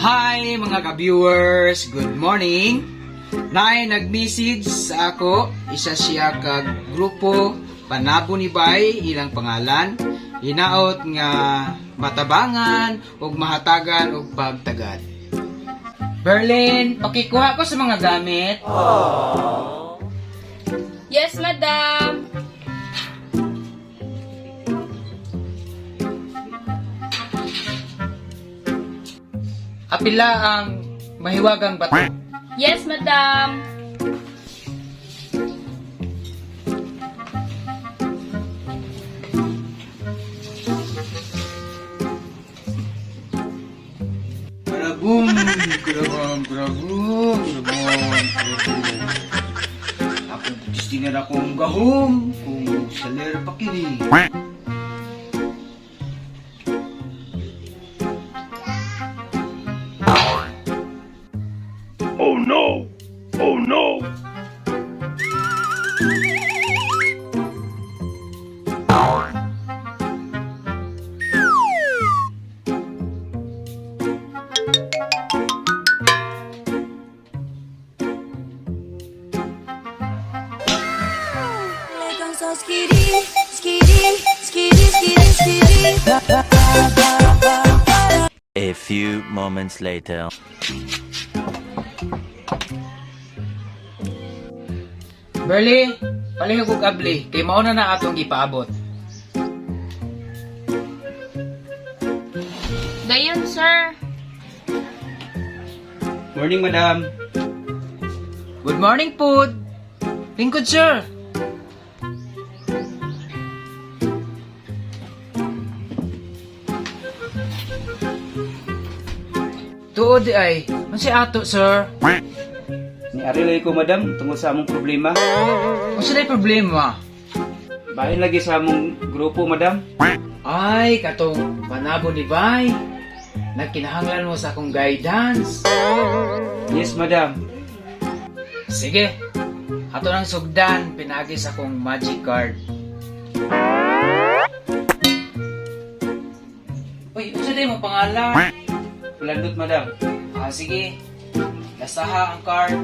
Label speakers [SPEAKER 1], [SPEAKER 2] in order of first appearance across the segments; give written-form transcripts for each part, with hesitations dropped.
[SPEAKER 1] Hi mga ka-viewers! Good morning! Naay nag-message sa ako, isa siya ka grupo Panabo ni Bay, ilang pangalan, hinaot nga matabangan ug mahatagan og pagtagad. Berlin, pakikuha ko sa mga gamit.
[SPEAKER 2] Yes, madam.
[SPEAKER 1] Apila ang mahiwagang bato.
[SPEAKER 2] Yes, madam.
[SPEAKER 1] Karabum, karabum, karabum, karabum, karabum. Akong testingan akong gahom kung saler pa kini.
[SPEAKER 3] Oh no! Oh no!
[SPEAKER 4] A few moments later.
[SPEAKER 1] Berli, palihog og abli kay mao na na atong gipaabot.
[SPEAKER 2] Dayon, sir.
[SPEAKER 5] Morning, madam.
[SPEAKER 1] Good morning, food. Lingkod, sir. Tuod di ay, man si ato, sir.
[SPEAKER 5] Ni Ariel ko, madam, tungod sa among problema.
[SPEAKER 1] Unsa day problema?
[SPEAKER 5] Bahin lagi sa among grupo, madam.
[SPEAKER 1] Ay, katong panabo ni Bay. Nagkinahanglan mo sa akong guidance.
[SPEAKER 5] Yes, madam.
[SPEAKER 1] Sige, ato nang sugdan, pinagi sa akong magic card. Uy, unsa day mo pangalan?
[SPEAKER 5] Pulandot, madam.
[SPEAKER 1] Ah, sige. Lasaha ang card.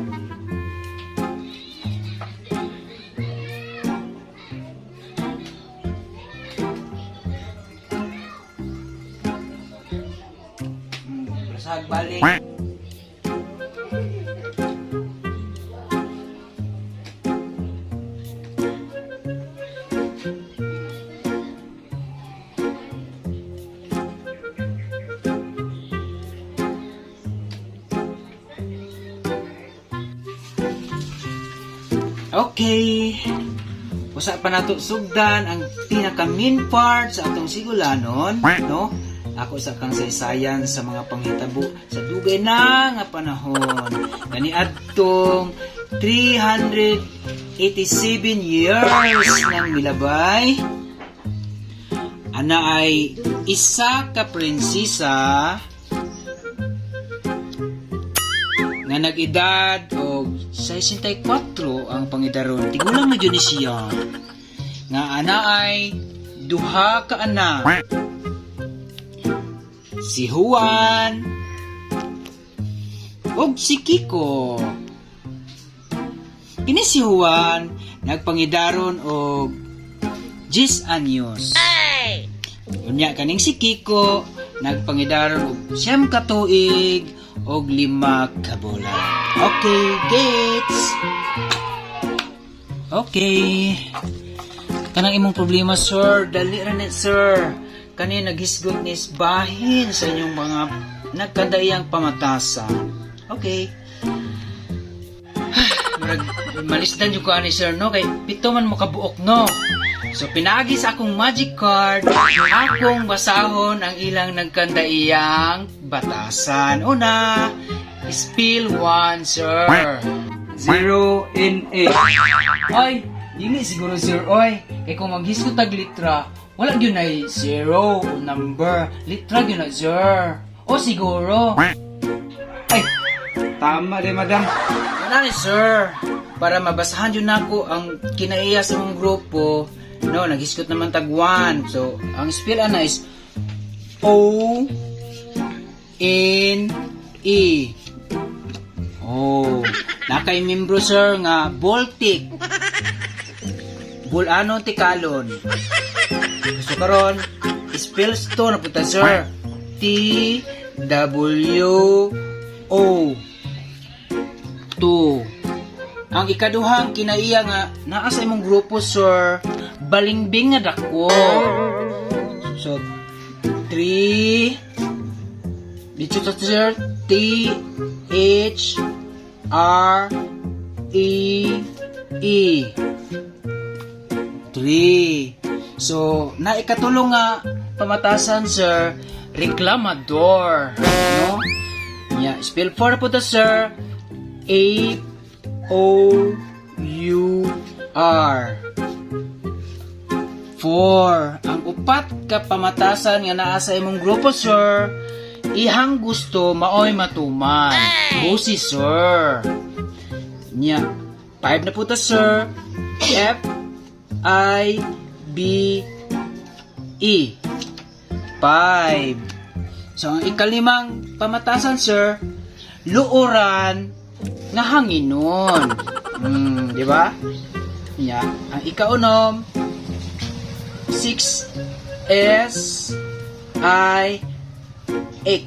[SPEAKER 1] Lasahag balik. Okay. Usa pa nato sugdan ang pinaka main part sa atong sigulanon, no? Ako sa kang saysayan sa mga panghitabo sa dugay na nga panahon. Kaniadtong 387 years nang milabay. Ana ay isa ka prinsesa nga nag-edad og 64 ang pangidaron. Tigulang na jud ni siya. Nga ana ay duha ka anak. Si Juan ug si Kiko. Kini si Juan nagpangidaron og 10 anyos. Unya kaning si Kiko nagpangidaron og 9 ka tuig og 5 ka bulan. Okay, gates. Okay. Kanang imong problema, sir. Dali ra ni, sir. Kani naghisgot ni bahin sa inyong mga nagkadaiyang pamatasan. Okay. Murag malisdan jud ko ani sir no kay pito man mo kabuok no. So pinaagi sa akong magic card, akong basahon ang ilang nagkandaiyang batasan. Una, spill one, sir.
[SPEAKER 5] 0 N A.
[SPEAKER 1] Ay, dili siguro sir oy. Kay kung maghisgot tag litra, wala gyud nay zero o number. Litra gyud na sir. O siguro.
[SPEAKER 5] Ay, tama din, madam.
[SPEAKER 1] Wala ni sir. Para mabasahan yun nako ang kinaiya sa mong grupo. No, naghisgot naman tag 1. So, ang spell ana is O N E. Oh, nakay membro, sir, nga Baltic. Bulano tikalon. So karon, spells to na punta, sir. T W O 2. Ang ikaduhang kinaiya nga naa sa imong grupo, sir, balingbing nga dako. So 3 dito ta, sir, T H R E E 3. So, naikatulong nga pamatasan, sir, reklamador. No? Yeah, spell 4 po to, sir. A O U R. 4. Ang upat ka pamatasan nga naa sa imong grupo, sir, ihang gusto maoy matuman. Busi, sir. Nya, 5 na po to, sir. F I B E. 5. So, ang ikalimang pamatasan, sir, luoran nga hanginon. Di ba? Nya, ang ikaunom, 6 S I X.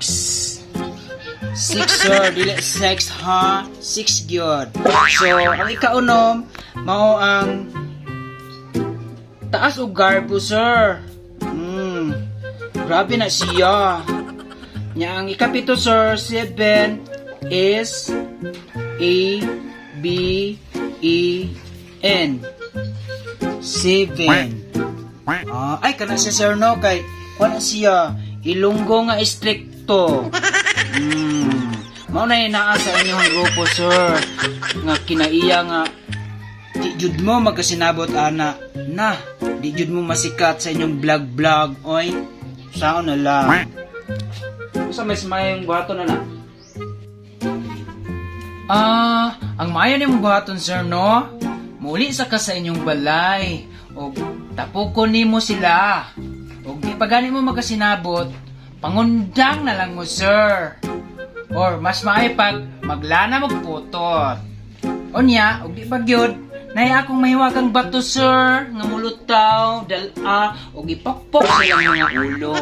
[SPEAKER 1] 6, sir, dili 6 ha, 6 gyud. So, ang ikaunom mao ang taas og garbo, sir. Grabe na siya. Nya ang ikapito, sir, 7 S A B E N. 7. Ah, ay kana siya, sir, no, kay kuan na siya Ilonggo nga istrikto. Mao na naa sa inyong grupo, sir, nga kinaiya nga di jud mo magkasinabot ana na di jud mo masikat sa inyong vlog vlog, oy. Sao na lang.
[SPEAKER 5] Unsa may mayong buhaton na na?
[SPEAKER 1] Ah, ang maayo nimong buhaton, sir, no? Muli sa ka sa inyong balay og tapukon nimo sila. Og di pa gani mo magkasinabot, pangundang na lang mo, sir. Or mas maayo pag maglana magputot. Unya, og di pa gyud, nay akong mahiwagang bato, sir, nga mulutaw, dala, og ipokpok sa ilang mga ulo.